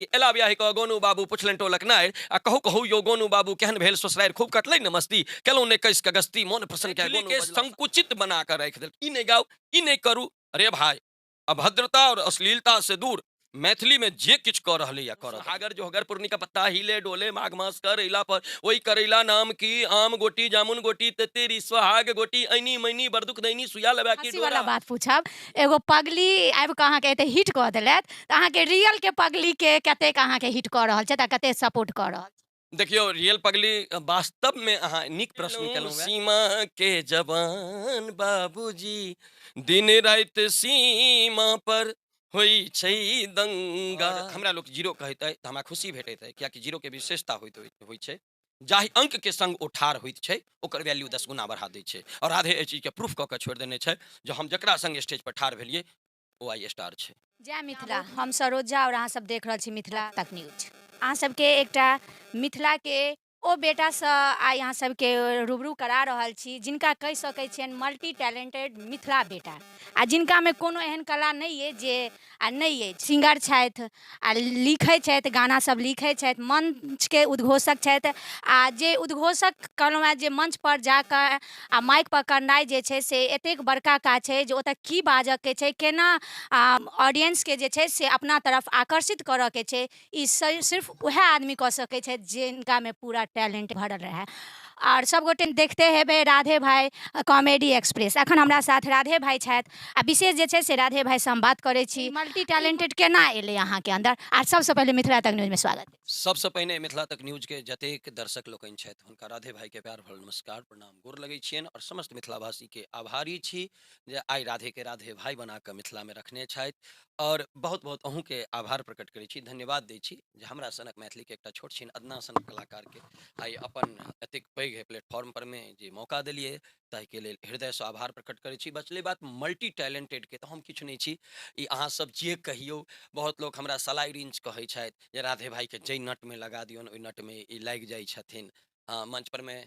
एला ब्याहि कऽ गोनू बाबू पुछलनि टोलक नारि आ कहू कहू यौ गोनू बाबू केहन भेल ससुरारि खूब कटलै ने मस्ती केलहुँ ने कसि कऽ गस्ती मोन प्रसन्न कए गोनू के संकुचित बना कऽ राखि देलक। ई नहि गाउ, ई नहि करू। अरे भाई, अभद्रता और अश्लीलता से दूर मैथिली में जे किछु कऽ रहलैए कऽ रहल। हागर जोहगर पूर्णी का पत्ता हिले डोले माघ मास करैला पर ओहि करैला नाम की आम गोटी जामुन गोटी तेतेरी सोहाग गोटी ऐनी मैनी बरदुख दैनी सुइया लबा की हँसी वाला डोरा। बात पूछब, एगो पगली आबि कऽ अहाँके एते हिट कऽ देलथि तऽ अहाँके रियल के पगली के कतेक अहाँके हिट कऽ रहल छथि आ कतेक सपोर्ट कऽ रहल छथि? देखियौ, रियल पगली वास्तव में अहाँ नीक प्रश्न केलहुँ। सीमा के जवान बाबूजी दिन राति सीमा पर होइ छै दंगा। हमरा लोक जीरो कहैत अइ तऽ हमरा खुशी भेटैत अइ, कियाकि जीरोके विशेषता होइत होइ छै जाहि अंकके संग ओ ठाढ़ होइत छै ओकर वैल्यू 10 गुना बढ़ा दै छै। आओर राधे एहि चीजके प्रूफ कऽ के छोड़ि देने छै जे हम जकरा संग स्टेज पर ठाढ़ भेलियै ओ आइ स्टार छै। जय मिथिला, हम सरोज झा और अहाँ सब देख रहल छी मिथिला तक न्यूज। अहाँ सबके एकटा मिथिला के ओ बेटासँ आइ अहाँ सबके रूबरू करा रहल छी जिनका कहि सकै छियनि मल्टी टैलेंटेड मिथिला बेटा, आ जिनकामे कोनो एहन कला नहि अछि जे आ नहि अछि। सिंगर छथि आ लिखै छथि, गाना सब लिखै छथि, मंचके उद्घोषक छथि, आ जे उद्घोषक कहलहुँ हेँ जे मंच पर जाकऽ आ माइक पकड़नाइ जे छै से एतेक बड़का काज छै जे ओतऽ की बाजऽके छै, केना ऑडियंसके जे छै से अपना तरफ आकर्षित करऽके छै, ई सिर्फ वएह आदमी कऽ सकै छथि जिनकामे पूरा टैलेंट भरल रहए। आओर सब गोटे देखते हेबै राधे भाइ कॉमेडी एक्सप्रेस। अखन हमरा साथ राधे भाइ छथि आ विशेष जे छै से राधे भाइसँ हम बात करै छी। मल्टी टैलेंटेड केना एलै अहाँके अन्दर? आ सबसँ पहिले मिथिला तक न्यूजमे स्वागत। सबसँ पहिने मिथिला तक न्यूजके जतेक दर्शक लोकनि छथि हुनका राधे भाइके प्यार भरल नमस्कार, प्रणाम, गोर लगै छियनि आओर समस्त मिथिलावासीके आभारी छी जे आइ राधेके राधे भाइ बना कऽ मिथिलामे रखने छथि। आओर बहुत बहुत अहूँके आभार प्रकट करै छी, धन्यवाद दै छी जे हमरा सनक मैथिलीके एकटा छोट छिन अदना सनक कलाकारके आइ अपन एतेक पैघ प्लेटफॉर्म परमे जे मौका देलियै ताहिके लेल हृदयसँ आभार प्रकट करै छी। बचलै बात मल्टी टैलेंटेडके, तऽ हम किछु नहि छी, ई अहाँसब जे कहियौ। बहुत लोक हमरा सलाई रिंच कहै छथि जे राधे भाइके जाहि नटमे लगा दियौन ओहि नटमे ई लागि जाइ छथिन। हँ, मंच परमे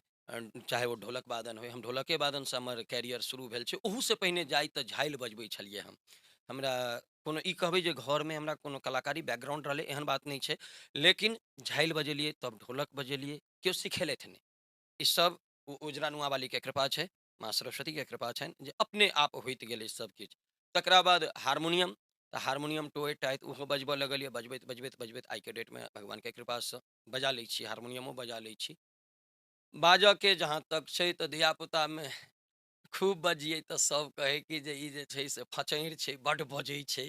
चाहे ओ ढोलक वादन होइ, हम ढोलके वादनसँ हमर कैरियर शुरू भेल छै। ओहूसँ पहिने जाइ तऽ झालि बजबै छलियै हम। हमरा कोनो ई कहबै जे घरमे हमरा कोनो कलाकारी बैकग्राउंड रहलै एहन बात नहि छै, लेकिन झालि बजेलियै तब ढोलक बजेलियै, केओ सिखेलथि नहि। ई सब उजरा नुआवालीके कृपा छै, माँ सरस्वतीके कृपा छनि जे अपने आप होइत गेलै सब किछु। तकरा बाद हारमोनियम, तऽ हारमोनियम टोए टाइत ओहो बजबऽ लगलियै, बजबैत बजबैत बजबैत आइके डेटमे भगवानके कृपासँ बजा लै छी, हारमोनियमो बजा लै छी। बाजऽके जहाँ तक छै तऽ धियापुतामे खूब बजियै तऽ सब कहै कि जे ई जे छै से फचैर छै, बड्ड बजै छै।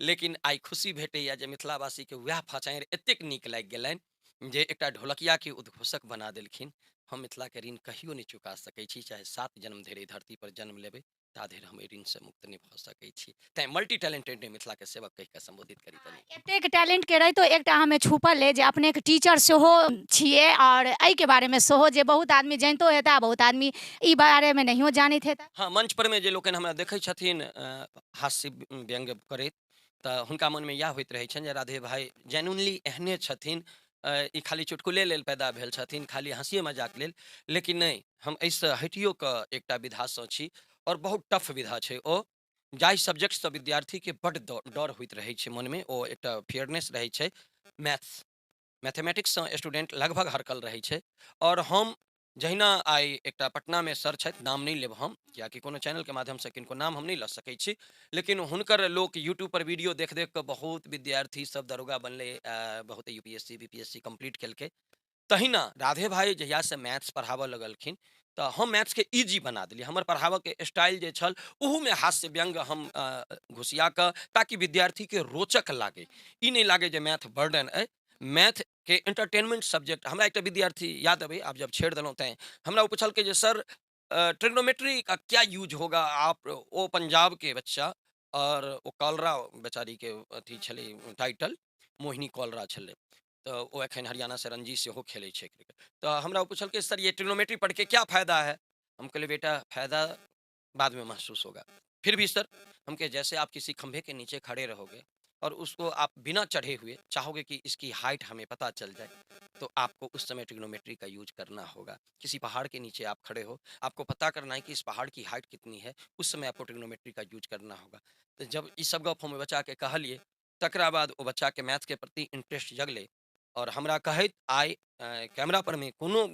लेकिन आइ खुशी भेटैए जे मिथिलावासीके वएह फचैर एतेक नीक लागि गेलनि जे एकटा ढोलकियाके उद्घोषक बना देलखिन। हम मिथिलाके ऋण कहियो नहि चुका सकै छी, चाहे 7 जन्म धरि एहि धरतीपर जन्म लेबै ता धरि हम एहि ऋणसँ मुक्त नहि भऽ सकै छी। तैँ मल्टी टैलेंटेड नहि मिथिलाके सेवक कहि कऽ सम्बोधित करी तनी। एतेक टैलेंटके रहितो एकटा हमे छुपल अइ जे अपनेके टीचर सेहो छियै, आओर एहिके बारेमे सेहो जे बहुत आदमी जनितो हेता, बहुत आदमी ई बारेमे नहियो जानैत हेता। हँ, मंच परमे जे लोकनि हमरा देखै छथिन हास्य व्यंग्य करैत तऽ हुनका मनमे इएह होइत रहै छनि जे राधे भाइ जेन्युनली एहने छथिन, ई खाली चुटकुले लेल पैदा भेल छथिन, खाली हँसिए मजाक लेल। लेकिन नहि, हम एहिसँ हटियो कऽ एकटा विधासँ छी आओर बहुत टफ विधा छै ओ, जाहि सब्जेक्टसँ विद्यार्थीके बड्ड डर होइत रहै छै मनमे, ओ एकटा फियरनेस रहै छै। मैथ्स, मैथमेटिक्ससँ स्टूडेंट लगभग हरकल रहै छै। आओर हम जहिना आइ एकटा पटनामे सर छथि, नाम नहि लेब हम कियाकि कोनो चैनलके माध्यमसँ किनको नाम हम नहि लऽ सकै छी, लेकिन हुनकर लोक यूट्यूबपर वीडियो देख देख कऽ बहुत विद्यार्थी सब दरोगा बनलै, बहुत U P S C, B P S C complete केलकै। तहिना राधे भाइ जहियासँ मैथ्स पढ़ाबऽ लगलखिन तऽ हम मैथ्सके इजी बना देलियै। हमर पढ़ाबऽके स्टाइल जे छल ओहूमे हास्य व्यंग्य हम घुसिया कऽ, ताकि विद्यार्थीके रोचक लागै, ई नहि लागै जे मैथ बर्डन अइ। मैथ के एंटरटेनमेंट सब्जेक्ट। हमरा एकटा विद्यार्थी याद अबै, आब जब छेड़ देलहुँ तैँ हमरा ओ पुछलकै जे सर ट्रिग्नोमेट्री का क्या यूज होगा आप? ओ पंजाब के बच्चा और ओ कॉलरा बेचारी के अथी छलै टाइटल, मोहिनी कॉलरा छलै, तऽ ओ एखन हरियाणा से रणजी सेहो खेलै छै क्रिकेट। तऽ हमरा ओ पुछलकै सर ये ट्रिग्नोमेट्री पढ़ के क्या फायदा है? हम कहलियै बेटा फायदा बाद में महसूस होगा। फिर भी सर, हम कहे जैसे आप किसी खंभे के नीचे खड़े रहोगे और उसको आप बिना चढ़े हुए चाहोगे कि इसकी हाइट हमें पता चल जाए, तो आपको उस समय ट्रिग्नोमेट्री का यूज करना होगा। किसी पहाड़ के नीचे आप खड़े हो, आपको पता करना है कि इस पहाड़ की हाइट कितनी है, उस समय आपको ट्रिग्नोमेट्री का यूज करना होगा। तो जब इस सब गप हम बच्चा के कहलिए तकरा बाद ओ बच्चाके मैथके प्रति इंटरेस्ट जगलै आओर हमरा कहैत आइ कैमरा पर मे कोनो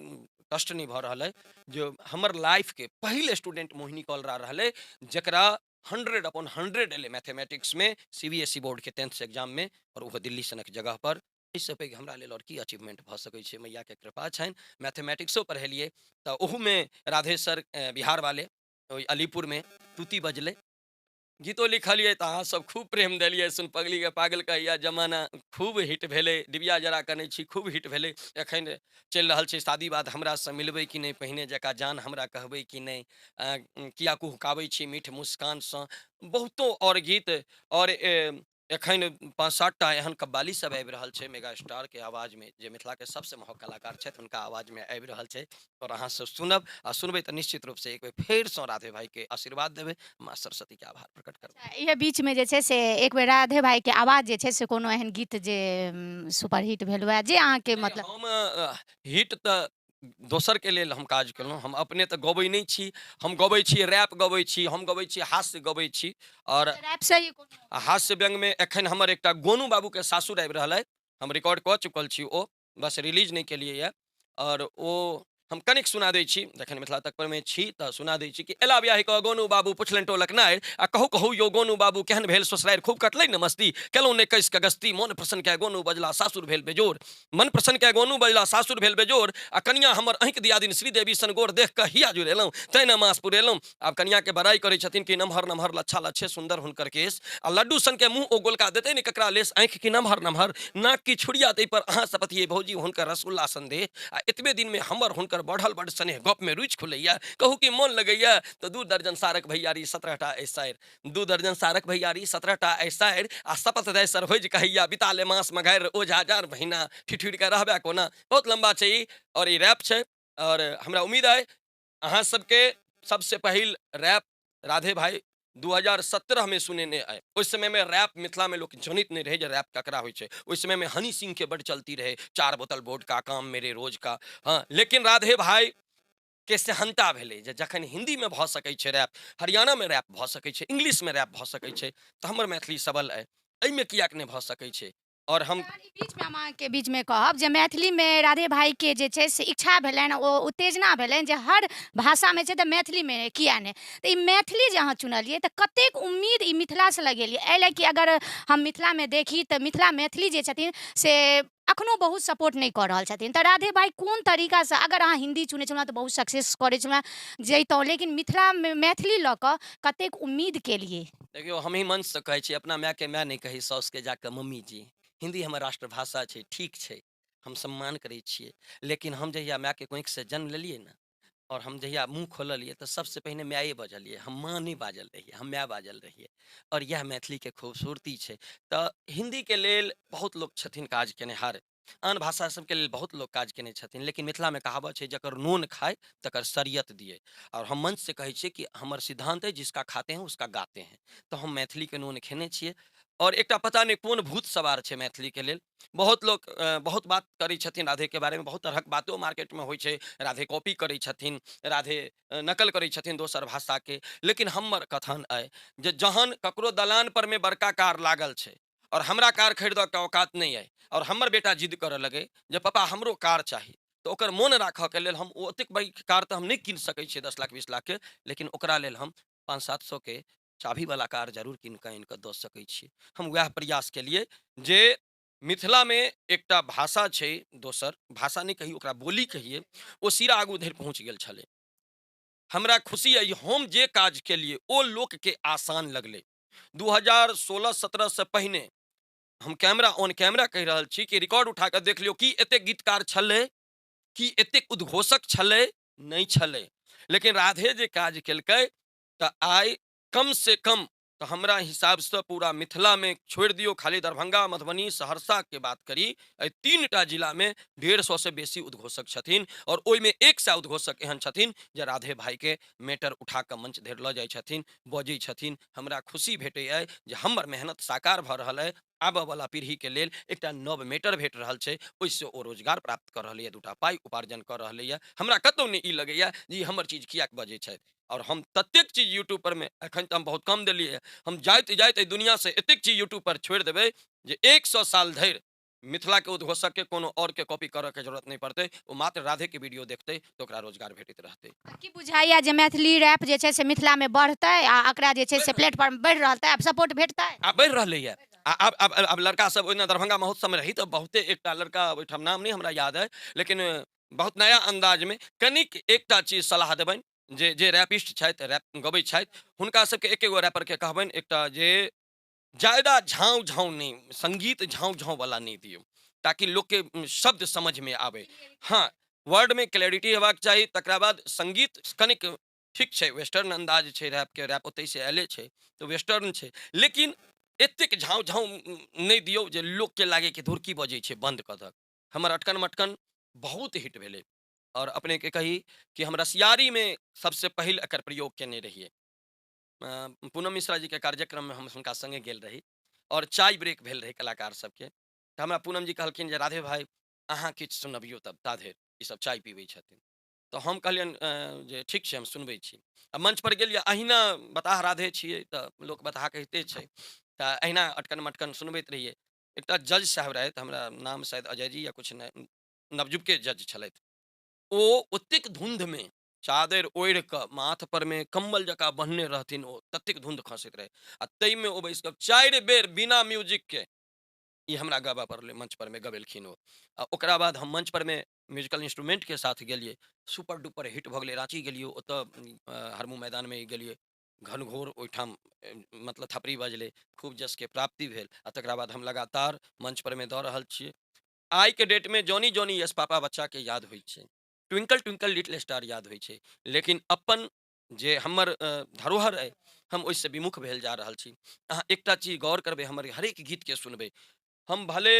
कष्ट नहि भऽ रहल अइ जे हमर लाइफके पहिल स्टूडेंट मोहिनी कॉलरा रहलै, जकरा 100/100 एलै मैथमेटिक्समे CBSE बोर्डके 10th एग्जाममे, आओर ओहो दिल्ली सनक जगह पर। एहिसँ पैघ हमरा लेल आओर की अचीवमेंट भऽ सकै छै? मैयाके कृपा छनि। मैथमेटिक्सो पढ़ेलियै तऽ ओहूमे राधे सर बिहार वाले ओहि अलीपुरमे तूती बजलै। गीतो लिखलियै तऽ अहाँसभ खूब प्रेम देलियै, सुन पगलीके पागल कहैया जमाना खूब हिट भेलै, डिबिया जरा कनै छी खूब हिट भेलै। एखन चलि रहल छै शादी बाद हमरासँ मिलबै कि नहि, पहिने जकाँ जान हमरा कहबै कि नहि, किया कुहकाबै छी मीठ मुस्कानसँ, बहुतो आओर गीत। आओर एखन 5-7 टा एहन कव्वाली सब आबि रहल छै मेगा स्टारके आवाजमे, जे मिथिलाके सबसँ महग कलाकार छथि हुनका आवाजमे आबि रहल छै। आओर अहाँ सब सुनब आ सुनबै तऽ निश्चित रूपसँ एक बेर फेरसँ राधे भाईके आशीर्वाद देबै, माँ सरस्वतीके आभार प्रकट करबै। इएह बीचमे जे छै से एक बेर राधे भाईके आवाज जे छै से कोनो एहन गीत जे सुपरहिट भेल हुए जे अहाँके मतलब? हम हिट तऽ दोसरके लेल हम काज केलहुँ, हम अपने तऽ गबै नहि छी। हम गबै छी, रैप गबै छी, हम गबै छी, हास्य गबै छी। आओर हास्य व्यंगमे एखन हमर एकटा गोनू बाबूके सासुर आबि रहल अइ, हम रिकॉर्ड कऽ चुकल छी, ओ बस रिलीज नहि केलियै यऽ। आओर ओ हम कनिक सुना दै छी, जखन मिथिला तक परमे छी तऽ सुना दै छी कि एला ब्याहि कऽ गोनू बाबू पुछलनि टोलक नारि, आ कहू कहू यौ गोनू बाबू केहन भेल ससुरारि, खूब कटलै ने मस्ती केलहुँ ने कसि कऽ गस्ती, मोन प्रसन्न कए गोनू बजला सासुर भेल बेजोड़, मन प्रसन्न कए गोनू बजला सासुर भेल बेजोड़, आ कनिया हमर अहिंक दियादिन श्रीदेवी सन गोर देख कऽ हिया जुड़ेलहुँ तैँ ने मास पुरेलहुँ। आब कनियाके बड़ाइ करै छथिन कि नमहर नमहर लच्छा लच्छे सुन्दर हुनकर केश, आ लड्डू सनके मुँह ओ गोलका देतै ने ककरा लेस, आँखि की नमहर नमहर नाक की छुरिया ताहि पर अहाँ सपतियै भौजी हुनकर रसगुल्ला संदेह, आ एतबे दिनमे हमर हुनकर बढ़ल बड स्नेह, गपमे रुचि खुलैया कहू कि मोन लगैया, तऽ 2 दर्जन सारक भैयारी 17 टा अइ सारि, 2 दर्जन सारक भैयारी 17 टा अइ सारि, आ शपथ दय सर होइज कहैया बिता ले मास मघारि ओझा जार महीना ठिठुरि कऽ रहबे कोना। बहुत लम्बा छै ई आओर ई रैप छै। आओर हमरा उम्मीद अइ अहाँ सबके सबसे पहिल रैप राधे भाई 2017 में सुनेने आए। ओहि समय में रैप मिथिला में लोग जनित नहीं रहे जे रैप ककरा होइ छै। ओहि समय में हनी सिंह के बड चलती रहे, 4 बोतल वोडका काम मेरे रोज का। हाँ, लेकिन राधे भाई के सेहनता भेलै जे जखन हिंदी में भऽ सकै छै रैप, हरियाणा में रैप भऽ सकै छै, इंग्लिश में रैप भऽ सकै छै, तऽ हमर मैथिली सबल अइ, एहिमे किएक नहि भऽ सकै छै। और हम बीच में हम अहाँके बीच में कहब जे मैथिली में राधे भाई के जे छै से इच्छा भेलनि, ओ उत्तेजना भेलनि जे हर भाषा में छै तऽ मैथिली में किया नहि। तऽ ई मैथिली जे अहाँ चुनलियै तऽ कतेक उम्मीद ई मिथिलासँ लगेलियै एहि लए कि अगर हम मिथिलामे देखी तऽ मिथिला मैथिली जे छथिन से अखनो बहुत सपोर्ट नहि कऽ रहल छथिन। तऽ राधे भाई कोन तरीकासँ, अगर अहाँ हिन्दी चुनै छलहुँ तऽ बहुत सक्सेस करै छलहुँ जैतहुँ, लेकिन मिथिला मैथिली लऽ कऽ कतेक उम्मीद केलियै? देखियौ, हमही मंचसँ कहै छी अपना मायके माय नहि कही, साउसके जाकऽ मम्मी जी। हिन्दी हमर राष्ट्रभाषा छै, ठीक छै, हम सम्मान करै छियै, लेकिन हम जहिया मायके कोखिसँ जन्म लेलियै ने और हम जहिया मुँह खोललियै तऽ सबसँ पहिने माये बजलियै, हम माँ नहि बाजल रहियै, हम माय बाजल रहियै। आओर इएह मैथिलीके खूबसूरती छै। तऽ हिन्दीके लेल बहुत लोक छथिन काज केनिहार, आन भाषा सबके लेल बहुत लोक काज केने छथिन, लेकिन मिथिलामे कहावत छै जकर नोन खाय तकर शरियत दियै। आओर हम मंचसँ कहै छियै कि हमर सिद्धांत है जिसका खाते हैं उसका गाते हैं। तऽ हम मैथिलीके नोन खेने छियै। और एकटा पता नहि कोन भूत सवार छै मैथिलीके लेल। बहुत लोक बहुत बात करै छथिन राधेके बारेमे, बहुत तरहक बातो मार्केटमे होइ छै, राधे कॉपी करै छथिन, राधे नकल करै छथिन दोसर भाषाके, लेकिन हमर कथन अइ जे जहन ककरो दलान परमे बड़का कार लागल छै और हमरा कार खरीदऽके औकात नहि अइ और हमर बेटा जिद करऽ लगै जे पापा हमरो कार चाही, तऽ ओकर मोन राखऽके लेल हम ओ ओतेक पैघ कार तऽ हम नहि कीन सकै छियै 10 लाख 20 लाखके, लेकिन ओकरा लेल हम 500-700 के चाभीवला कार जरूर कीन कऽ आनि कऽ दऽ सकै छियै। हम वएह प्रयास केलियै जे मिथिलामे एकटा भाषा छै, दोसर भाषा नहि कही ओकरा बोली कहियै, ओ सिरा आगू धरि पहुँच गेल छलै। हमरा खुशी अइ हम जे काज केलियै ओ लोकके आसान लगलै। 2016-17 से पहिने हम कैमरा ऑन कैमरा कहि रहल छी कि रिकॉर्ड उठा कऽ देख लियौ कि एतेक गीतकार छलै, कि एतेक उद्घोषक छलै, नहि छलै। लेकिन राधे जे काज केलकै तऽ आइ कम से कम तऽ हमरा हिसाबसँ पूरा मिथिलामे छोड़ि दियौ, खाली दरभंगा मधुबनी सहरसाके बात करी, एहि 3 जिलामे 150 से बेसी उद्घोषक छथिन और ओहिमे 100 उद्घोषक एहन छथिन जे राधे भाईके मैटर उठा कऽ मंच धरि लऽ जाइ छथिन, बजै छथिन। हमरा खुशी भेटै अइ जे हमर मेहनत साकार भऽ रहल अइ। आबऽवला पीढ़ीके लेल एकटा नव मेटर भेट रहल छै, ओहिसँ ओ रोजगार प्राप्त कऽ रहलैए, दूटा पाइ उपार्जन कऽ रहलैए। हमरा कतहु नहि ई लगैए जे ई हमर चीज किएक बजै छथि। आओर हम ततेक चीज यूट्यूब पर मे एखन तऽ हम बहुत कम देलियै, हम जाइत जाइत एहि दुनिआँसँ एतेक चीज यूट्यूब पर छोड़ि देबै जे 100 साल धरि मिथिलाके उद्घोषकके कोनो आओरके कॉपी करऽके जरूरत नहि पड़तै, ओ मात्र राधेके वीडियो देखतै तऽ ओकरा रोजगार भेटैत रहतै। की बुझाइया जे मैथिली रैप जे छै से मिथिलामे बढ़तै आ एकरा जे छै से प्लेटफॉर्म बढ़ि रहल, आब सपोर्ट भेटतै? आब बढ़ि रहलैए। आब आब आब लड़का सब ओहिना दरभंगा महोत्सवमे रही तऽ बहुते एकटा लड़का ओहिठाम, नाम नहि हमरा याद अइ, लेकिन बहुत नया अन्दाजमे। कनिक एकटा चीज सलाह देबनि जे जे रैपिस्ट छथि, रैप गबै छथि, हुनका सबके एक एगो रैपरके कहबनि एकटा जे ज्यादा झाँव झाँव नहि, संगीत झाँव झाँववला नहि दियौ, ताकि लोकके शब्द समझमे आबै। हँ, वर्डमे क्लैरिटी हेबाक चाही। तकरा बाद संगीत कनिक ठीक छै, वेस्टर्न अन्दाज छै रैपके, रैप ओतहिसँ आयले छै तऽ वेस्टर्न छै, लेकिन एतेक झाँव झाँव नहि दियौ जे लोकके लागै कि धुर की बजै छै, बन्द कऽ दहक। हमर अटकन मटकन बहुत हिट भेलै आओर अपनेके कही कि हम रसियारीमे सबसँ पहिल एकर प्रयोग केने रहियै। पूनम मिश्रा जीके कार्यक्रममे हम हुनका सङ्गे गेल रही आओर चाय ब्रेक भेल रहै कलाकार सबके, तऽ हमरा पूनम जी कहलखिन जे राधे भाइ अहाँ किछु सुनबियौ, तब ताधरि ई सब चाय पीबै छथिन। तऽ हम कहलियनि जे ठीक छै, हम सुनबै छी। आ मंच पर गेलियै, अहिना बताह राधे छियै तऽ लोक बताह कहिते छै, तऽ अहिना अटकन मटकन सुनबैत रहियै। एकटा जज साहब रहथि, हमरा नाम शायद अजय जी या किछु नहि, नवयुवके जज छलथि। ओ ओतेक धुंधमे चादरि ओढ़ि कऽ माथ परमे कम्बल जकाँ बन्हने रहथिन, ओ ततेक धुंध खसैत रहै आ ताहिमे ओ बैसि कऽ 4 बेर बिना म्यूजिकके ई हमरा गाबऽ पड़लै, मंच परमे गबेलखिन ओ। आ ओकरा बाद हम मंच परमे म्यूजिकल इंस्ट्रूमेंटके साथ गेलियै, सुपर डुपर हिट भऽ गेलै। राँची गेलियै, ओतऽ हरमू मैदानमे गेलियै, घनघोर ओहिठाम मतलब थपड़ी बजलै, खूब जसके प्राप्ति भेल। आ तकरा बाद हम लगातार मंच परमे दऽ रहल छियै। आइके डेटमे जॉनी जॉनी यस पापा बच्चाके याद होइ छै, ट्विंकल ट्विंकल लिटिल स्टार याद होइ छै, लेकिन अपन जे हमर धरोहर अइ हम ओहिसँ विमुख भेल जा रहल छी। अहाँ एकटा चीज गौर करबै, हमर हरेक गीतके सुनबै, हम भले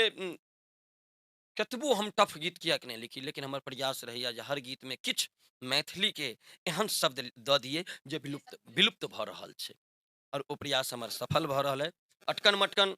कतबो हम टफ गीत किएक नहि लिखी, लेकिन हमर प्रयास रहैए जे हर गीतमे किछु मैथिलीके एहन शब्द दऽ दियै जे विलुप्त विलुप्त भऽ रहल छै, आओर ओ प्रयास हमर सफल भऽ रहल अइ। अटकन मटकन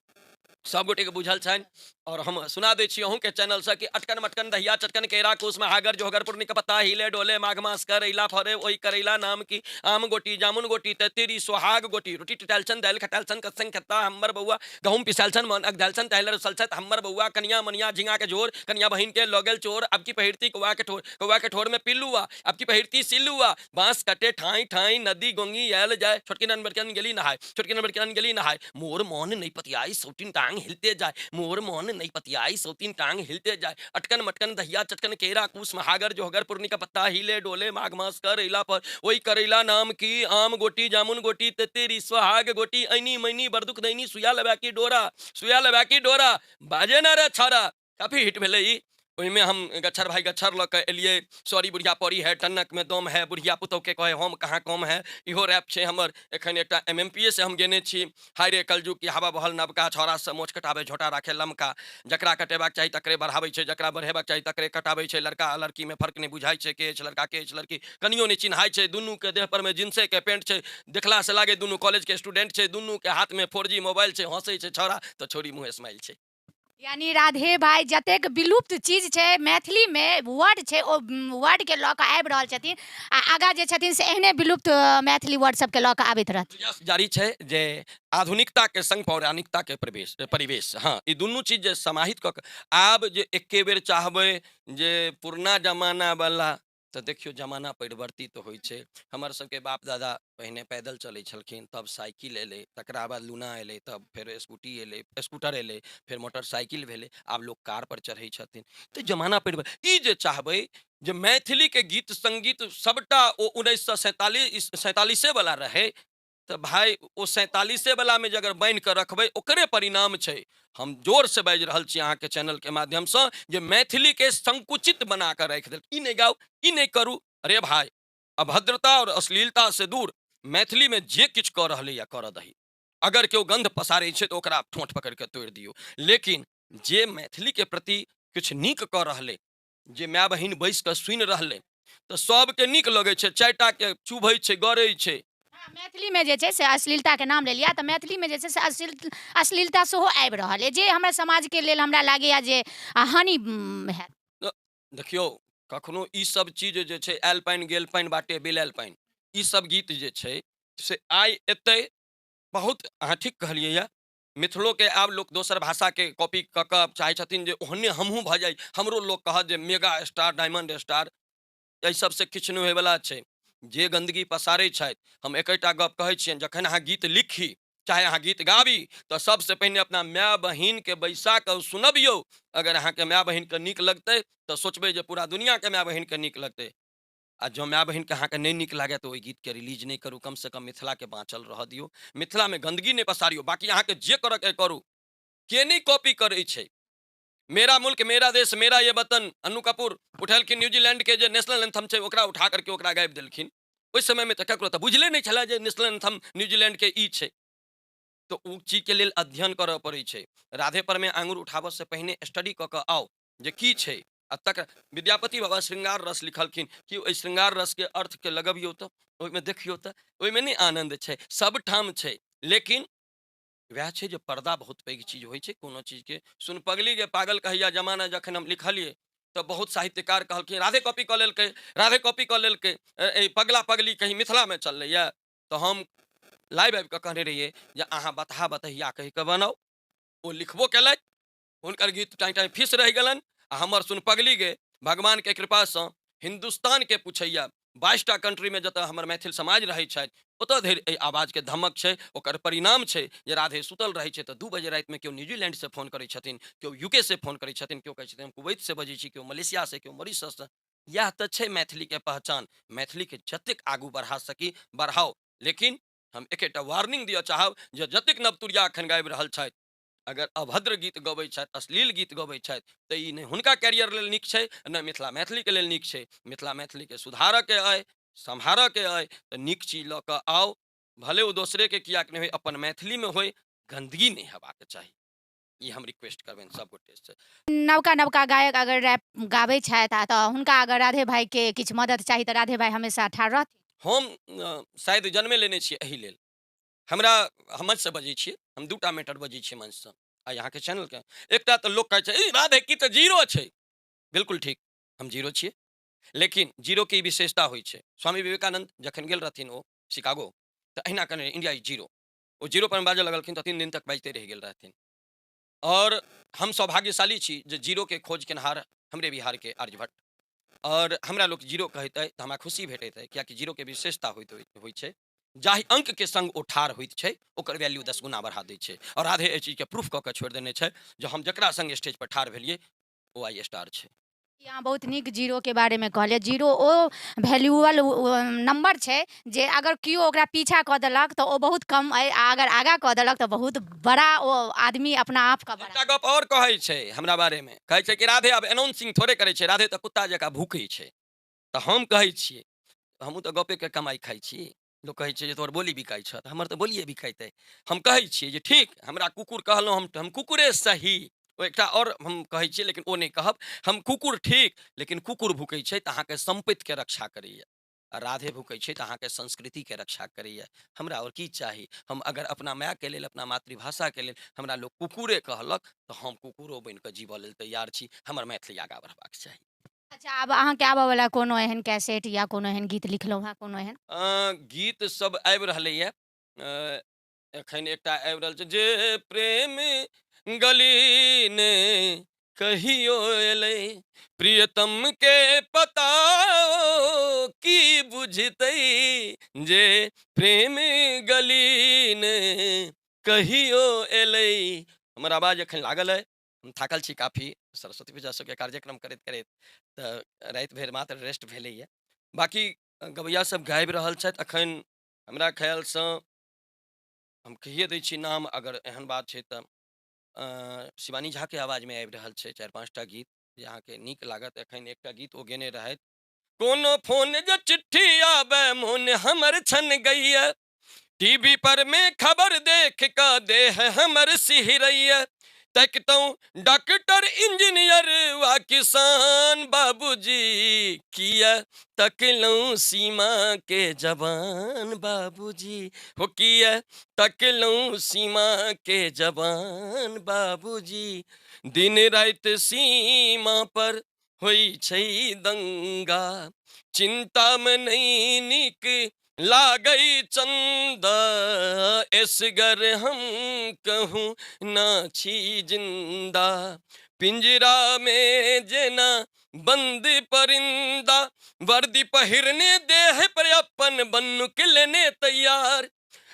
सब गोटेके बुझल छनि और हम सुना दै छी अहूँके चैनलसँ कि अटकन मटकन दहिया चटकन केरा कुश महागर जोहगर पूर्णिक पत्ता हिले डोले माघ मास करैला फरे ओहि करैला नाम की आम गोटी जामुन गोटी तेतीरी सोहाग गोटी रोटी टटायल छन दालि खटायल छन कत्संग खत्ता हमर बौआ गहूँम पिसायल छन मन अगधायल छन तैलर उसल छथि हमर बौआ कनिया मनिया झिंगा के झोर कनिया बहिन के लऽ गेल चोर अब की पहिरती कौआ के ठोर कौआ के ठोर में पिल्लुआ अब की पहिरती सिल्लुआ बाँस कटे ठाई ठाई नदी गोंगी आयल जाय छोटकी नन बड़की नन गेली नहाय छोटकी नन बड़की नन गेली नहाय मोर मन नहीं पतियाई सौतीन टांग हिलते जाय मोर मन नहीं पतियाई सौतीन टांग हिलते जाय अटकन मटकन दहिया चटकन केरा कूस महागर जोहगर पूर्णी का पत्ता हिले डोले माघ मास करैला पर ओहि करैला नाम की आम गोटी जामुन गोटी तेतेरी सोहाग गोटी ऐनी मैनी बरदुख दैनी सुया लबा की डोरा सुया लबा की डोरा बाजे ना रे छाड़ा। काफी हिट भेलै ई। ओहिमे हम गच्छर भाई गच्छर लऽ कऽ एलियै, सॉरी बुढ़िया परी है टन्नक में दम है बुढ़िया पुतहु के कहे हम कहाँ कम है, इहो रैप छै हमर। एखन एकटा एम एम पी ए से हम गेने छी। हाय रे कलजुग की हवा बहल नबका छौड़ा से मोछ कटाबै झोटा राखे लमका जकरा कटेबाक चाही तकरे बढ़ाबै छै जकरा बढ़ेबाक चाही तकरे कटाबै छै लड़का आ लड़की में फर्क नहि बुझाइ छै के अछि लड़का के अछि लड़की कनियो नहि चिन्हाइ छै दुनू के देह पर में जींसे के पेंट छै देखला से लागे दुनू कॉलेज के स्टूडेंट छै दुनू के हाथ में 4G mobile छै हंसै छै छौड़ा तऽ छौड़ी मुँह स्माइल छै। यानी राधे भाई जतेक विलुप्त चीज छै मैथिलीमे वर्ड छै ओ वर्डके लऽ कऽ आबि रहल छथिन आ आगाँ जे छथिन से एहने विलुप्त मैथिली वर्ड सबके लऽ कऽ आबैत रहथिन। प्रयास जारी छै जे आधुनिकताके संग पौराणिकताके प्रवेश परिवेश, हँ ई दुनू चीज जे समाहित कऽ कऽ आब जे एके बेर चाहबै जे पुरना जमानावला तऽ देखियौ जमाना परिवर्तित होइ छै। हमर सबके बाप दादा पहिने पैदल चलै छलखिन, तब साइकिल एलै, तकरा बाद लूना एलै, तब फेर स्कूटी एलै, स्कूटर एलै, फेर मोटरसाइकिल भेलै, आब लोक कार पर चढ़ै छथिन। तऽ जमाना परिवर्तित ई जे चाहबै जे मैथिलीके गीत संगीत सबटा ओ 1947 47 वाला रहै तऽ भाय ओ 47 वला मे जे अगर बान्हि कऽ रखबै ओकरे परिणाम छै। हम जोरसँ बाजि रहल छी अहाँके चैनलके माध्यमसँ जे मैथिलीके संकुचित बना कऽ राखि देलक, ई नहि गाउ ई नहि करू। अरे भाय अभद्रता और अश्लीलता से दूर मैथिलीमे जे किछु कऽ रहलैए करऽ दही, अगर केओ गन्ध पसारै छै तऽ ओकरा ठोंठ पकड़ि कऽ तोड़ि दियौ, लेकिन जे मैथिलीके प्रति किछु नीक कऽ रहलै, जे माय बहिन बैस कऽ सुनि रहलै तऽ सबके नीक लगै छै, 4टाके चुभै छै गड़ै छै। मैथिलीमे जे छै से अश्लीलताके नाम लेलियै, तऽ मैथिलीमे जे छै से अश्लीलता सेहो आबि रहल अइ, जे हमरा समाजके लेल हमरा लागैए जे हानि हैत। देखियौ, कखनो ई सब चीज जे छै, आयल पानि गेल पानि बाटे बिलायल पानि, ई सब गीत जे छै से आइ एतै। बहुत अहाँ ठीक कहलियै यऽ, मिथिलोके आब लोक दोसर भाषाके कॉपी कऽ कऽ चाहै छथिन जे ओहने हमहूँ भऽ जाइ, हमरो लोक कहत जे मेगा स्टार, डायमंड स्टार। एहि सबसँ किछु नहि होइवला छै। जे गन्दगी पसारै छथि, हम एकेटा गप कहै छियनि, जखन अहाँ गीत लिखी चाहे अहाँ गीत गाबी तऽ सबसँ पहिने अपना माय बहिनके बैसा कऽ सुनबियौ। अगर अहाँके माय बहिनके नीक लगतै तऽ सोचबै जे पूरा दुनिआँके माय बहिनके नीक लगतै, आ जँ माय बहिनके अहाँके नहि नीक लागए तऽ ओहि गीतके रिलीज नहि करू। कमसँ कम मिथिलाके बाँचल रहऽ दियौ, मिथिलामे गन्दगी नहि पसारियौ। बाँकी अहाँके जे करऽके करू, के नहि कॉपी करै छै। मेरा मुल्क मेरा देश मेरा ये वतन, अन्नू कपूर उठेलखिन न्यूजीलैंड के जे नेशनल एंथम छै ओकरा उठा करके ओकरा गाबि देलखिन। ओहि समयमे तऽ ककरो तऽ बुझले नहि छलै जे नेशनल एंथम न्यूजीलैंड के ई छै। तऽ ओ चीजके लेल अध्ययन करऽ पड़ै छै। राधे परमे आङ्गुर उठाबऽसँ पहिने स्टडी कऽ कऽ आउ जे की छै। आ तकर विद्यापति बाबा श्रृंगार रस लिखलखिन कि ओहि श्रृंगार रसके अर्थके लगबियौ तऽ ओहिमे देखियौ तऽ ओहिमे नहि आनन्द छै, सबठाम छै। लेकिन वएह छै जे पर्दा बहुत पैघ चीज होइ छै कोनो चीजके। सुन पगली गे पागल कहैया जमाना, जखन हम लिखलियै तऽ बहुत साहित्यकार कहलखिन राधे कॉपी कऽ लेलकै, राधे कॉपी कऽ लेलकै, एहि पगला पगली कहीं मिथिलामे चललैए। तऽ हम लाइव आबि कऽ कहने रहियै जे अहाँ बतहा बतहिया कहि कऽ बनाउ। ओ लिखबो केलथि, हुनकर गीत टाँइ टाँइ फीस रहि गेलनि, आ हमर सुन पगली गे भगवानके कृपासँ हिन्दुस्तानके पुछैया 22टा कंट्रीमे जतऽ हमर मैथिल समाज रहै छथि ओतऽ धरि एहि आवाजके धमक छै। ओकर परिणाम छै जे राधे सुतल रहै छै तऽ 2 बजे रातिमे केओ न्यूजीलैंडसँ फोन करै छथिन, केओ यूके से फोन करै छथिन, केओ कहै छथिन हम कुवैतसँ बजै छी, केओ मलेशियासँ, केओ मॉरिशससँ। इएह तऽ छै मैथिलीके पहचान। मैथिलीके जतेक आगू बढ़ा सकी बढ़ाउ, लेकिन हम एकेटा वार्निंग दिअ चाहब जे जतेक नवतुरिया एखन गाबि रहल छथि, अगर अभद्र गीत गबै छथि, अश्लील गीत गबै छथि, तऽ ई नहि हुनका कैरियर लेल नीक छै, नहि मिथिला मैथिलीके लेल नीक छै। मिथिला मैथिलीके सुधारऽके अइ, सम्हारऽके अइ तऽ नीक चीज लऽ कऽ आउ, भले ओ दोसरेके किएक नहि होइ, अपन मैथिलीमे होइ, गन्दगी नहि हेबाक चाही। ई हम रिक्वेस्ट करबनि सब गोटेसँ। नवका नवका गायक अगर रैप गाबै छथि तऽ हुनका अगर राधे भाईके किछु मदद चाही तऽ राधे भाई हमेशा ठाढ़ रहथिन। हम शायद जन्मे लेने छियै एहि लेल। हमरा हम मंचसँ बजै छियै, हम 2टा मैटर बजै छियै मंचसँ आ अहाँके चैनलके। एकटा तऽ लोक कहै छै ई राधे की तऽ जीरो छै, बिल्कुल ठीक, हम जीरो छियै, लेकिन जीरोके ई विशेषता होइ छै। स्वामी विवेकानंद जखन गेल रहथिन ओ शिकागो तऽ अहिना कहने इंडिया is zero, ओ जीरो पर बाजऽ लगलखिन तऽ 3 दिन तक बाजिते रहि गेल रहथिन। और हम सौभाग्यशाली छी जे जीरोके खोज केनहार हमरे बिहारके आर्यभट्ट, और हमरा लोक जीरो कहैत अइ तऽ हमरा खुशी भेटैत अइ, कियाकि जीरोके विशेषता होइत छै, जाहि अंकके संग ओ ठाढ़ होइत छै ओकर वैल्यू 10 गुना बढ़ा दै छै। और राधे एहि चीजके प्रूफ कऽ कऽ छोड़ि देने छै जे हम जकरा संग स्टेज पर ठाढ़ भेलियै ओ आई स्टार छै। अहाँ बहुत नीक जीरोके बारेमे कहलियै। जीरो ओ वैल्यूअल नंबर छै जे अगर केओ ओकरा पीछा कऽ देलक तऽ ओ बहुत कम अइ, आ अगर आगाँ कऽ देलक तऽ बहुत बड़ा ओ आदमी अपना आपके बड़ा। एकटा गप आओर कहै छै हमरा बारेमे, कहै छै कि राधे आब एनाउंसिंग थोड़े करै छै, राधे तऽ कुत्ता जकाँ भूकै छै। तऽ हम कहै छियै, हमहूँ तऽ गपेके कमाइ खाइ छी, लोक कहै छै जे तोहर बोली बिकाइ छह, तऽ हमर तऽ बोलिए बिकाइतै। हम कहै छियै जे ठीक, हमरा कुकुर कहलहुँ, हम कुकुरे सही, ओ एकटा आओर हम कहै छियै लेकिन ओ नहि कहब, हम कुकुर ठीक, लेकिन कुकुर भुकै छै तऽ अहाँके सम्पत्तिके रक्षा करैए, आ राधे भुकै छै तऽ अहाँके संस्कृतिके रक्षा करैए। हमरा आओर की चाही? हम अगर अपना मायके लेल, अपना मातृभाषाके लेल हमरा लोक कुकुरे कहलक तऽ हम कुकुरो बनिकऽ जीबऽ लेल तैयार छी। हमर मैथिली आगाँ बढ़बाक चाही। अच्छा, आब अहाँके आबऽवला कोनो एहन कैसेट या कोनो एहन गीत लिखलहुँ हेँ, कोनो एहन? गीत सब आबि रहलैए। एखन एकटा आबि रहल छै जे प्रेम गली ने कहियो एलै, प्रियतम के पता की बुझतै, जे प्रेम गली ने कहियो एलै। हमर आवाज एखन लागल अइ, हम थाकल छी काफी, सरस्वती पूजा सबके कार्यक्रम करैत करैत तऽ राति भरि मात्र रेस्ट भेलैए। बाँकी गवैया सब गाबि रहल छथि एखन। हमरा ख्यालसँ हम कहिए दै छी नाम, अगर एहन बात छै तऽ शिवानी झाके आवाजमे आबि रहल छै 4-5टा गीत जे अहाँके नीक लागत। एखन एकटा गीत ओ गेने रहथि, कोनो फोन जे चिट्ठी आबै मोन हमर छन गैया, टीवी पर में खबर देख कऽ देह हमर सिहरैया, तकितहुँ डॉक्टर इंजीनियर वा किसान बाबूजी, किया तकलहुँ सीमाके जवान बाबूजी, हो किया तकलहुँ सीमाके जवान बाबूजी। दिन राति सीमा पर होइ छै दंगा, चिन्तामे नहि नीक लागै चन्दा, एसगर हम कहूँ ना छी जिन्दा, पिंजरामे जेना बन्द परिन्दा, वर्दी पहिरने देह पर अपन बन्नुक लेने तैयार,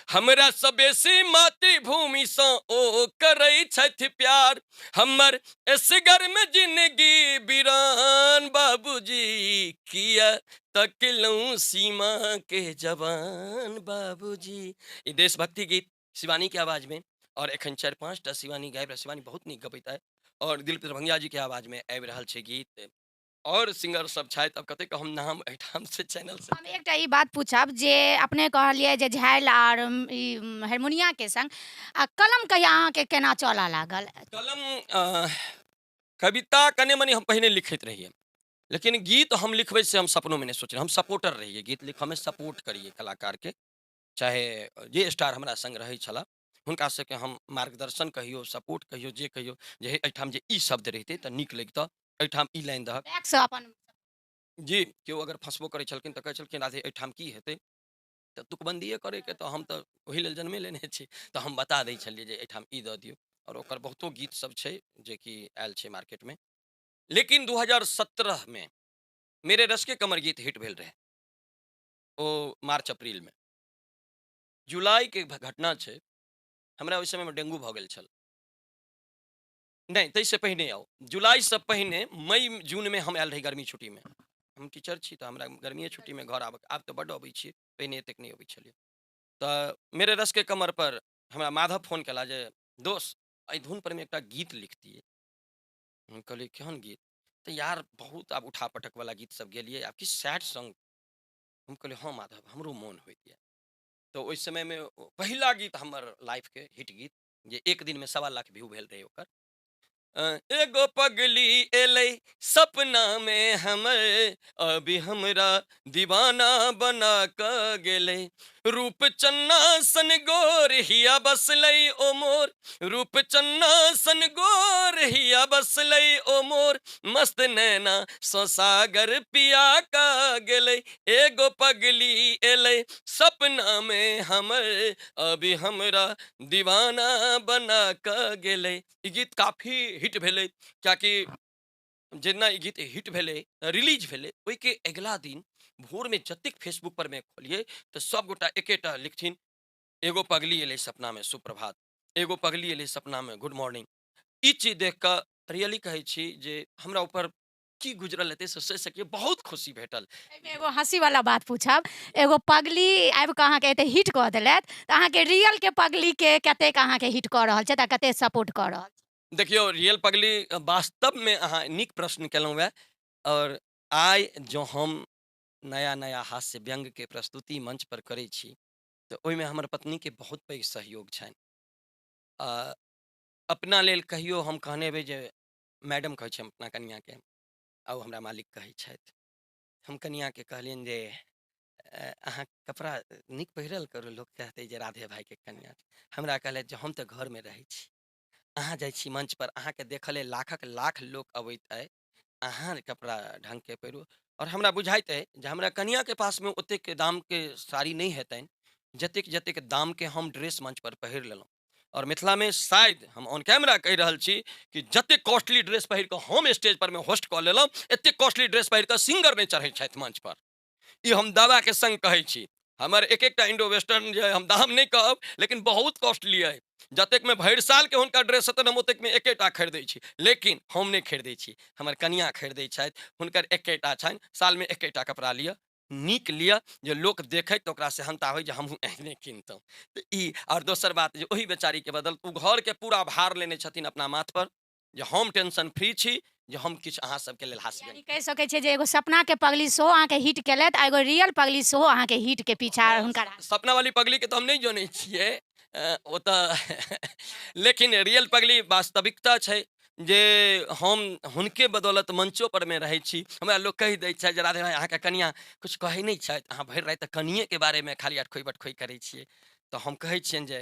हमरा सँ बेसी मातृभूमिसँ ओ करै छथि प्यार, हमर एसगरमे जिनगी बिरान बाबूजी, किया तकलहुँ सीमाके जवान बाबूजी। ई देशभक्ति गीत शिवानीके आवाजमे, आओर एखन 4-5 टा शिवानी गाबि रहल, शिवानी बहुत नीक गबैत अइ, आओर दिलीप दरभंगिया जीके आवाजमे आबि रहल छै गीत। आओर सिंगर सब छथि, आब कतेक हम नाम एहिठाम से चैनल से। हम एकटा ई बात पूछब जे अपने कहलियै जे झालि आर ई हारमोनियाके संग आ कलम कहिया अहाँके केना चलऽ लागल? कलम कविता कने मने हम पहिने लिखैत रहियै, लेकिन गीत हम लिखबै से हम सपनोमे नहि सोचने। हम सपोर्टर रहियै, गीत लिखऽमे सपोर्ट करियै कलाकारके, चाहे जे स्टार हमरा संग रहै छलाह हुनका सबके हम मार्गदर्शन कहियौ, सपोर्ट कहियौ, जे कहियौ जे हे एहिठाम जे ई शब्द रहितै तऽ नीक लगितऽ, एहिठाम ई लाइन दहक। बैकसँ अपन जी केओ अगर फँसबो करै छलखिन तऽ कहै छलखिन राधे एहिठाम की हेतै, तऽ तुकबन्दिए करैके तऽ हम तऽ ओहि लेल जन्मे लेने छी, तऽ हम बता दै छलियै जे एहिठाम ई दऽ दियौ। आओर ओकर बहुतो गीत सब छै जेकि आयल छै मार्केटमे। लेकिन 2017मे मेरे रस के कमर गीत हिट भेल रहै, ओ मार्च अप्रीलमे। जुलाइके घटना छै, हमरा ओहि समयमे डेंगू भऽ गेल छल। नहि, ताहिसँ पहिने आउ, जुलाइसँ पहिने मई जूनमे हम आयल रही गर्मी छुट्टीमे। हम टीचर छी तऽ हमरा गर्मिए छुट्टीमे घर आबऽ, आब तऽ बड्ड अबै छियै, पहिने एतेक नहि अबै छलियै। तऽ मेरे रस के कमर पर हमरा माधव फोन केला जे दोस्त एहि धुन परमे एकटा गीत लिखतियै। हम कहलियै केहन गीत? तऽ यार बहुत आब उठा पटक वाला गीत सब गेलियै, आब किछु सैड सॉन्ग। हम कहलियै हँ माधव, हमरो मोन होइए। तऽ ओहि समयमे पहिला गीत हमर लाइफके हिट गीत जे एक दिनमे 1.25 लाख व्यू भेल रहै ओकर। एगो पगली एलै सपनामे हमर, अभी हमरा दीवाना बना कऽ गेलै, रूप चन्ना सन गोर हिया बसलै ओ मोर, रूप चन्ना सन गोर हिया बसलै ओ मोर, मस्त नैना सो सागर पिया का गेलै, एगो पगली एलै सपनामे हमर, अभी हमरा दीवाना बना कऽ गेलै। ई गीत काफी हिट भेलै, कियाकि जेना ई गीत हिट भेलै, रिलीज भेलै, ओहिके अगिला दिन भोरमे जतेक फेसबुक पर मे खोलियै तऽ सबगोटा एकेटा लिखथिन, एगो पगली एलै सपनामे सुप्रभात, एगो पगली एलै सपनामे गुड मॉर्निंग। ई चीज देख कऽ रियली कहै छी जे हमरा ऊपर की गुजरल हेतै से सोचि सकिए, बहुत खुशी भेटल। एहिमे एगो हँसीवला बात पूछब, एगो पगली आबि कऽ अहाँके एते हिट कऽ देलथि तऽ अहाँके रियलके पगलीके कतेक अहाँके हिट कऽ रहल छथि आ कतेक सपोर्ट कऽ रहल छथि? देखियौ, रियल पगली वास्तवमे अहाँ नीक प्रश्न केलहुँ हेँ। आओर आइ जँ हम नया नया हास्य व्यङ्ग्यके प्रस्तुति मंच पर करै छी तऽ ओहिमे हमर पत्नीके बहुत पैघ सहयोग छनि। अपना लेल कहियो हम कहने हेबै जे मैडम कहै छी हम अपना कनिआँके, आ ओ हमरा मालिक कहै छथि। हम कनिआँके कहलियनि जे अहाँ कपड़ा नीक पहिरल करू, लोक कहतै जे राधे भाइके कनिआँ। हमरा कहलथि जे हम तऽ घरमे रहै छी, अहाँ जाइ छी मंच पर, अहाँके देखऽ लेल लाखक लाख लोक अबैत अइ, अहाँ कपड़ा ढङ्गके पहिरू। आओर हमरा बुझाइत अइ जे हमरा कनिआँके पासमे ओतेक दामके साड़ी नहि हेतनि जतेक जतेक दामके हम ड्रेस मंच पर पहिर लेलहुँ। आओर मिथिलामे शायद हम ऑन कैमरा कहि रहल छी कि जतेक कॉस्टली ड्रेस पहिर कऽ हम स्टेज पर मे होस्ट कऽ लेलहुँ, एतेक कॉस्टली ड्रेस पहिर कऽ सिंगर नहि चढ़ै छथि मंच पर। ई हम दावाके संग कहै छी। हमर एक एकटा इंडो वेस्टर्न जे हम दाम नहि कहब, लेकिन बहुत कॉस्टली अइ। जतेकमे भरि सालके हुनका ड्रेस हेतनि हम ओतेकमे एकेटा खरीदै छी, लेकिन हम नहि खरीदै छी, हमर कनिआँ खरीदै छथि। हुनकर एकेटा छनि, सालमे एकेटा कपड़ा लिअ, नीक लिअ, जे लोक देखै तऽ ओकरा सेहनता होइ जे हमहूँ एहने किनतहुँ। तऽ ई आओर दोसर बात जे ओहि बेचारीके बदल ओ घरके पूरा भार लेने छथिन अपना माथपर, जे हम टेंशन फ्री छी, जे हम किछु अहाँ सबके लेल हास्य यानी कहि सकै छियै जे एगो सपना के पगली सेहो अहाँके हिट केलथि आ एगो रियल पगली सेहो अहाँके हिट के पीछा हुनकर सपना वाली पगली के तऽ हम नहि जनै छियै, ओ तऽ लेकिन रियल पगली वास्तविकता छै जे हम हुनके बदौलत मंचो पर मे रहै छी। हमरा लोक कहि दै छथि जे राधे भाइ, अहाँके कनिया किछु कहै नहि छथि, अहाँ भरि राति कनिएके बारेमे खाली अटखोइ बटखोइ करै छियै। तऽ हम कहै छियनि जे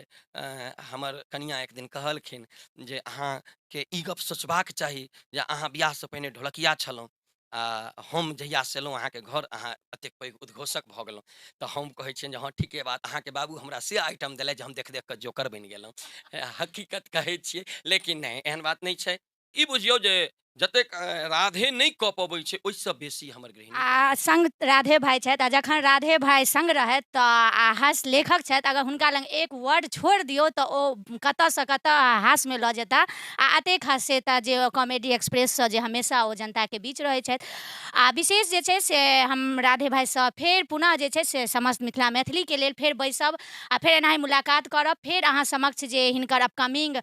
हमर कनिया एक दिन कहलखिन जे अहाँके ई गप सोचबाक चाही जे अहाँ बियाहसँ पहिने ढोलकिया छलहुँ आ हम जहियासँ एलहुँ अहाँके घर अहाँ एतेक पैघ उद्घोषक भऽ गेलहुँ। तऽ हम कहै छियनि जे हँ, ठीके बात, अहाँके बाबू हमरा से आइटम देलथि जे हम देख देख कऽ जोकर बनि गेलहुँ। हकीकत कहै छियै, लेकिन नहि, एहन बात नहि छै। ई बुझियौ जे जतेक राधे नहि कऽ पबै छै ओहिसँ बेसी हमर गृहिणी आ संग राधे भाइ छथि। आ जखन राधे भाइ संग रहथि तऽ आ हास्य लेखक छथि, अगर हुनका लग एक वर्ड छोड़ि दियौ तऽ ओ कतऽसँ कतऽ हास्यमे लऽ जेता आ एतेक हँसेता जे कॉमेडी एक्सप्रेससँ जे हमेशा ओ जनताके बीच रहै छथि। आ विशेष जे छै से हम राधे भाइसँ फेर पुनः जे छै से समस्त मिथिला मैथिलीके लेल फेर बैसब आ फेर एनाही मुलाकात करब। फेर अहाँ समक्ष जे हिनकर अपकमिंग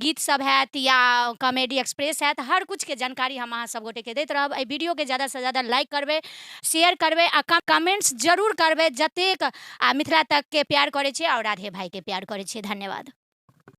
गीत सब हैत या कॉमेडी एक्सप्रेस हैत, हर किछुके जानकारी हम अहाँ सब गोटेके दैत रहब। एहि वीडियोके ज़्यादासँ ज़्यादा लाइक करबै, शेयर करबै आ कमेंट्स जरूर करबै, जतेक आ मिथिला तकके प्यार करै छियै आओर राधे भाइके प्यार करै छियै। धन्यवाद।